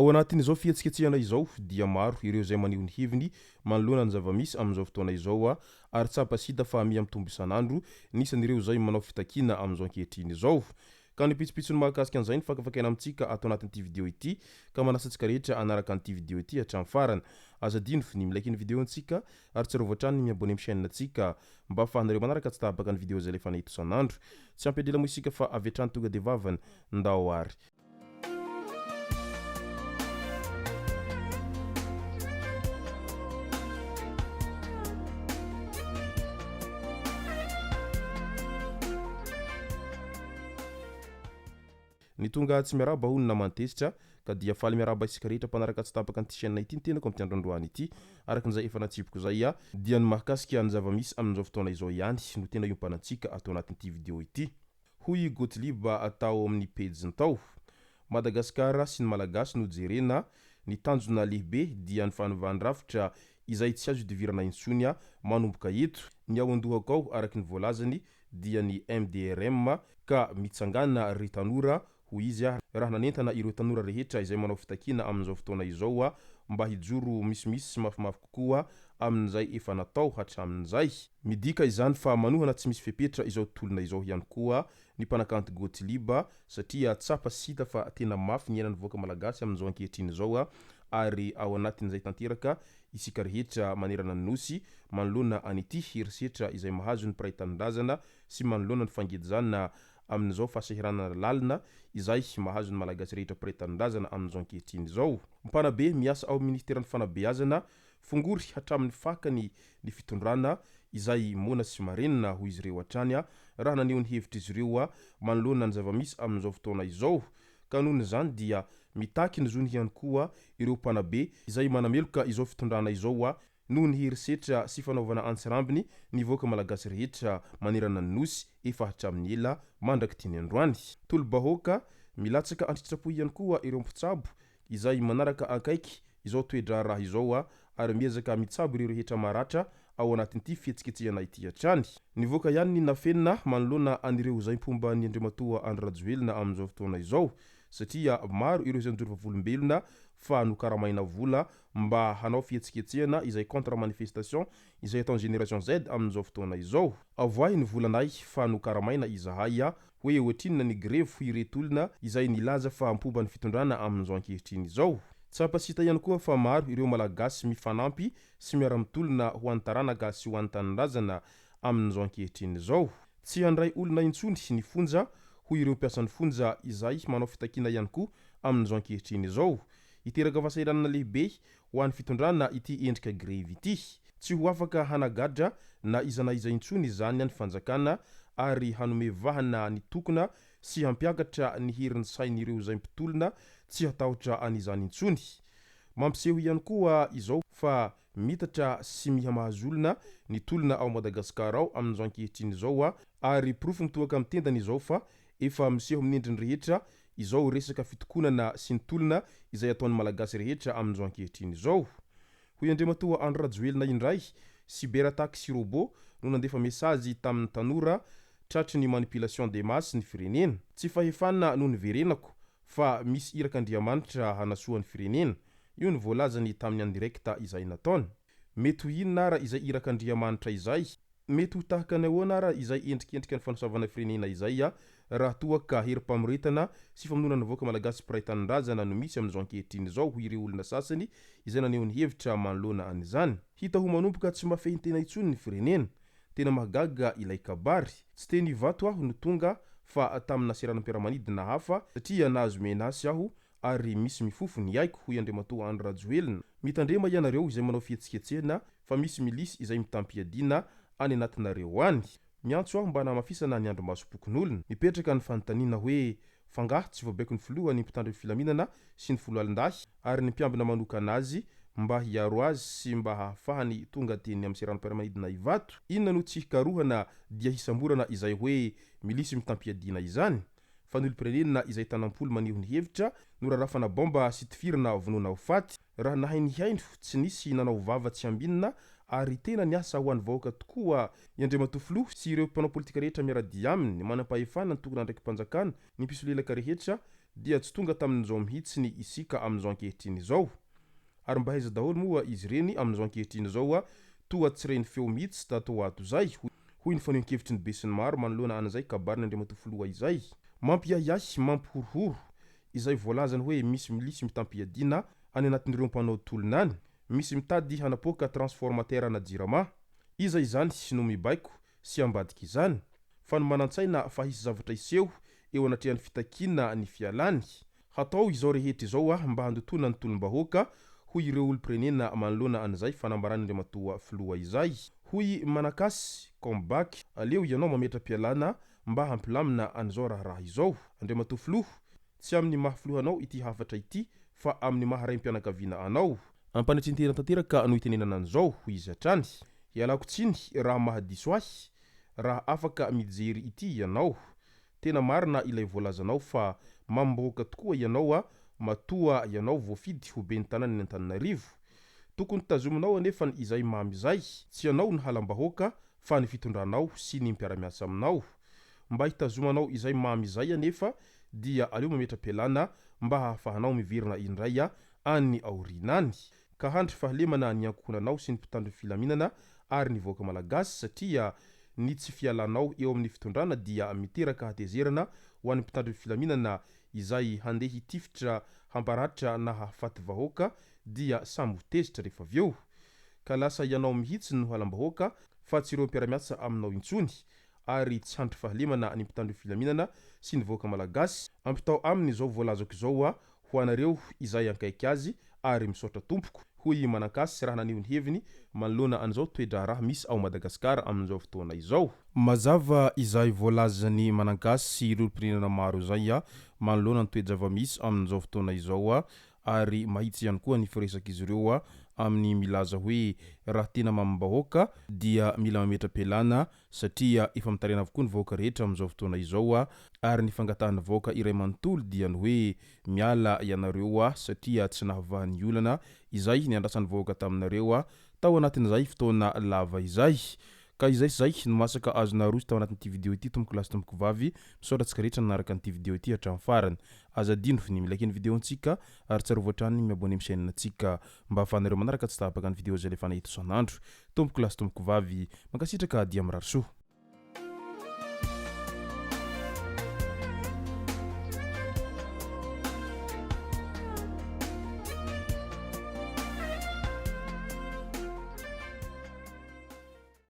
Ao anatin'izao fihetsiketsehana izao dia maro ireo izay maneho ny heviny manoloana ny zava-misy amin'izao fotoana izao ary tsapa sy hita fa miha-mitombo isan'andro ny isan'ireo izay manao fitakiana amin'izao ankehitriny izao. Ka ny pitsopitsony mahakasika an'izay no fakafakaina amintsika ato anatin'ity video ity ka manasa antsika rehetra hanaraka an'ity video ity hatramin'ny farany. Aza adino ny mi-like ny video antsika ary tsarovy hatrany ny mi-abonner amin'ny chaîne antsika mba ahafahanareo manaraka tsy tapaka ny video izay alefanay eto isan'andro. Tsy ampy adila moa isika fa avy hatrany tonga dia vavany. Ndao ary. Ny tonga tsy miarahaba hono naman-tezitra ka dia faly miarahaba isika rehetra mpanaraka tsy tapaka an'ity chaîne ity ny tenako amin'ity andro androany ity. Araka an'izay efa natsipiko izay dia ny mahakasika ny zava-misy amin'izao fotoana izao ihany no tena iompanantsika ato anatin'ity vidéo ity. Hoy i Gottlieb tao amin'ny pejiny tao. Madagasikara sy ny Malagasy no jerena, ny tanjona lehibe dia ny fanovàn-drafitra izay tsy azo idivirana intsony manomboka eto. Ny ao an-dohako ao araka ny voalazany dia ny MDRM ka mitsangàna ry tanora hoy izy raha nanentana ireo tanora rehetra izay manao fitakiana amin'izao fotoana izao mba hijoro misimisy sy mafimafy kokoa amin'izay efa natao hatramin'izay. Midika izany fa manohana tsy misy fepetra izao tolona izao ihany koa ny mpanakanto Gothlieb satria tsapa sy hita fa tena mafy ny iainan'ny vahoaka malagasy amin'izao ankehitriny izao ary ao anatin'izay tanteraka isika rehetra manerana ny Nosy manoloana an'ity herisetra izay mahazo ny mpiray tanindrazana sy manoloana ny fangejana amin'izao fahasahiranana lalina izay mahazo ny Malagasy rehetra mpiray tanindrazana amin'izao ankehitriny izao. Mpanabe miasa ao amin'ny Ministeran'ny Fanabeazana, fongory hatramin'ny fakany ny fitondrana izay moana sy marenina, hoy izy ireo hatrany raha naneho ny hevitr'izy ireo manoloana ny zava-misy amin'izao fotoana izao. Ka noho izany dia mitaky ny zony ihany koa ireo mpanabe izay manameloka izao fitondrana izao noho ny herisetra sy fanaovana antsirambiny ny vahoaka malagasy rehetra manerana ny Nosy efa hatramin'ny ela mandrak'ity ny androany. Tolo-bahoaka, milatsaka an-tsitrapo ihany koa ireo mpitsabo izay manaraka akaiky izao toe-draharaha izao ary miezaka mitsabo ireo rehetra maratra ao anatin'ity fihetsiketsehana ity hatrany. Nivoaka ihany ny nafenina manoloana an'ireo izay mpomba an'i Andriamatoa Andry Rajoelina amin'izao fotoana izao satria maro ireo izay nijoro vavolombelona fa nokaramaina vola mba hanao fihetsiketsehana izay contre manifestation izay ataon'ny génération Z amin'izao fotoana izao. Avoahy ny volanay fa nokaramaina izahay hoe ohatrinona ny grevy hoy ireto olona izay nilaza fa mpomba ny fitondrana amin'izao ankehitriny izao. Tsapa sy hita ihany koa fa maro ireo Malagasy mifanampy sy miara-mitolona ho an'ny taranaka sy ho an'ny tanindrazana amin'izao ankehitriny izao. Tsy handray olona intsony ny fonja hoy ireo mpiasan'ny fonja izay manao fitakiana ihany koa amin'izao ankehitriny izao. Hiteraka fahasahiranana lehibe ho an'ny fitondrana ity endrika grevy ity. Tsy ho afaka hanagadra na iza na iza intsony izany ny fanjakana ary hanome vahana ny tokona sy hampiakatra ny herin'ny sain'ireo izay mpitolona tsy hatahotra an'izany intsony. Mampiseho ihany koa izao fa mitatra sy miha mahazo olona ny tolona ao Madagasikara ao amin'izao ankehitriny izao ary porofo mitohaka amin'ny tendany izao fa efa miseho amin'ny endriny rehetra izao resaka fitokonana sy ny tolona izay ataon'ny Malagasy rehetra amin'izao ankehitriny izao. Hoy Andriamatoa Andry Rajoelina indray, cyber attaque sy robot no nandefa mesazy tamin'ny tanora tratry ny manipulation des masses ny firenena. Tsy fahefana no niverenako fa misy irak'Andriamanitra hanasoa ny firenena. Io no voalazany tamin'ny en direct izay nataony. Mety ho inona ara izay irak'Andriamanitra izay? Mety ho tahaka ny ahoana ara izay endrikendrika ny fanosaovana firenena izay raha toa ka herim-pamoretana sy famonoana ny vahoaka malagasy mpiray tanindrazana no misy amin'izao ankehitriny izao hoy ireo olona sasany izay naneho ny hevitra manoloana an'izany. Hita ho manomboka tsy mahafehy ny tena intsony ny firenena. Tena mahagaga ilay kabary. Tsy teny Ivato aho no tonga fa tamina seranam-piaramanidina hafa satria nahazo menace aho ary misy mifofo ny aiko, hoy Andriamatoa Andry Rajoelina. Mitandrema ianareo izay manao fihetsiketsehana fa misy milisy izay mitam-piadiana any anatinareo any. Miantso aho mba hanamafisana ny andrimasom-pokonolona. Mipetraka ny fanontaniana hoe f'angaha tsy voabaikon'ny filoha ny mpitandro ny filaminana sy ny foloalindahy ary ny mpiambina manokana azy mba hiaro azy sy mba hahafahany tonga teny amin'ny seranam-piaramanidina Ivato? Inona no tsy hikarohana dia hisamborana izay hoe milisy mitam-piadiana izany? fa ny olom-pirenena izay tanam-polo maneho ny hevitra no rarafana baomba sy tifirina vonoina ho faty. Raha nahay nihaino, tsy nisy nanao vava tsy ambinina ary tena niasa ho an'ny vahoaka tokoa i Andriamatoa Filoha sy ireo mpanao politika rehetra miara-dia aminy, ny manam-pahefana, ny tompon'andraiki-panjakana, ny mpisolelaka rehetra dia tsy tonga tamin'izao mihitsiny isika amin'izao ankehitriny izao. Ary mba aiza daholo moa izy ireny amin'izao ankehitriny izao toa tsy re ny feo mihitsy tato ho ato izay, hoy ny fanehoan-kevitry ny besinimaro manoloana an'izay kabarin'Andriamatoa Filoha izay. Mampiahiahy, mampihorohoro izay voalazany hoe misy milisy mitam-piadiana any anatin'ireo mpanao tolona any, misy mitady hanapoaka transformateur ana Jirama. Iza izany no mibaiko sy ambadika izany? Fa ny manan-tsaina fa hisy zavatra hiseho eo anatrehan'ny fitakiana ny fialany. Hatao izao rehetra izao mba handotoana ny tolom-bahoaka, hoy ireo olom-pirenena manoloana an'izay fanambaran'Andriamatoa Filoha izay. Hoy Manakasy, Come back, aleo ianao mametra-pialana mba hampilamina an'izao raharaha izao. Andriamatoa Filoha, tsy amin'ny maha Filoha anao ity hafatra ity fa amin'ny maha raim-pianakaviana anao. Ampanetren-tena tanteraka no itenenana an'izao, hoy izy hatrany. Ialako tsiny raha mahadiso ahy, raha afaka mijery ity ianao. Tena marina ilay voalazanao fa mamim-bahoaka tokoa ianao a, matoa ianao voafidy ho ben'ny tanànan'i Antananarivo. Tokony tazominao anefa izay mamy izay, tsy ianao no halam-bahoaka fa ny fitondranao sy ny mpiara-miasa aminao. Mba hitazomanao izay mamy izay anefa dia aleo mametra-pialana mba hahafahanao miverina indray any aoriana any. Ka handry fahalemana ny ankohonanao sy ny mpitandro filaminana ary ny vahoaka malagasy satria ny tsy fialanao eo amin'ny fitondrana dia miteraka hatezerana ho an'ny mpitandro filaminana izay handeha hitifitra hamparatra na hahafaty vahoaka dia samy ho tezitra rehefa avy eo. Ka lasa ianao mihitsy no halam-bahoaka fa tsy ireo mpiara-miasa aminao intsony ary tsy handry fahalemana ny mpitandro filaminana sy ny vahoaka malagasy. Ampitao aminy izao voalazako izao ho anareo izay ankaiky azy ary misaotra tompoko, hoy i Manankasy raha naneho ny heviny manoloana an'izao toe-draharaha misy ao Madagasikara amin'izao fotoana izao. Mazava izay voalazan'i Manankasy sy ireo olom-pirenena maro izay manoloana ny toe-java-misy amin'izao fotoana izao ary mahitsy ihany koa ny firesak'izy ireo amin'ny milaza hoe raha tena mamim-bahoaka dia mila mametra-pialana satria efa mitaraina avokoa ny vahoaka rehetra amin'izao fotoana izao ary ny fangatahan'ny vahoaka iray manontolo dia ny hoe miala ianareo satria tsy nahavaha ny olana izay niandrasan'ny vahoaka taminareo tao anatin'izay fotoana lava izay. Ka izay sy izay no masaka azo naroso tao anatin'ity video ity tompoko lahy sy tompoko vavy, misaotra antsika rehetra nanaraka an'ity video ity hatramin'ny farany. Aza adino ny mi-like ny video ntsika ary tsarovy hatrany ny mi-abonner amin'ny chaîne ntsika mba ahafahanareo manaraka tsy tapaka ny video izay alefanay eto isan'andro. Tompoko lahy sy tompoko vavy, mankasitraka dia mirary soa.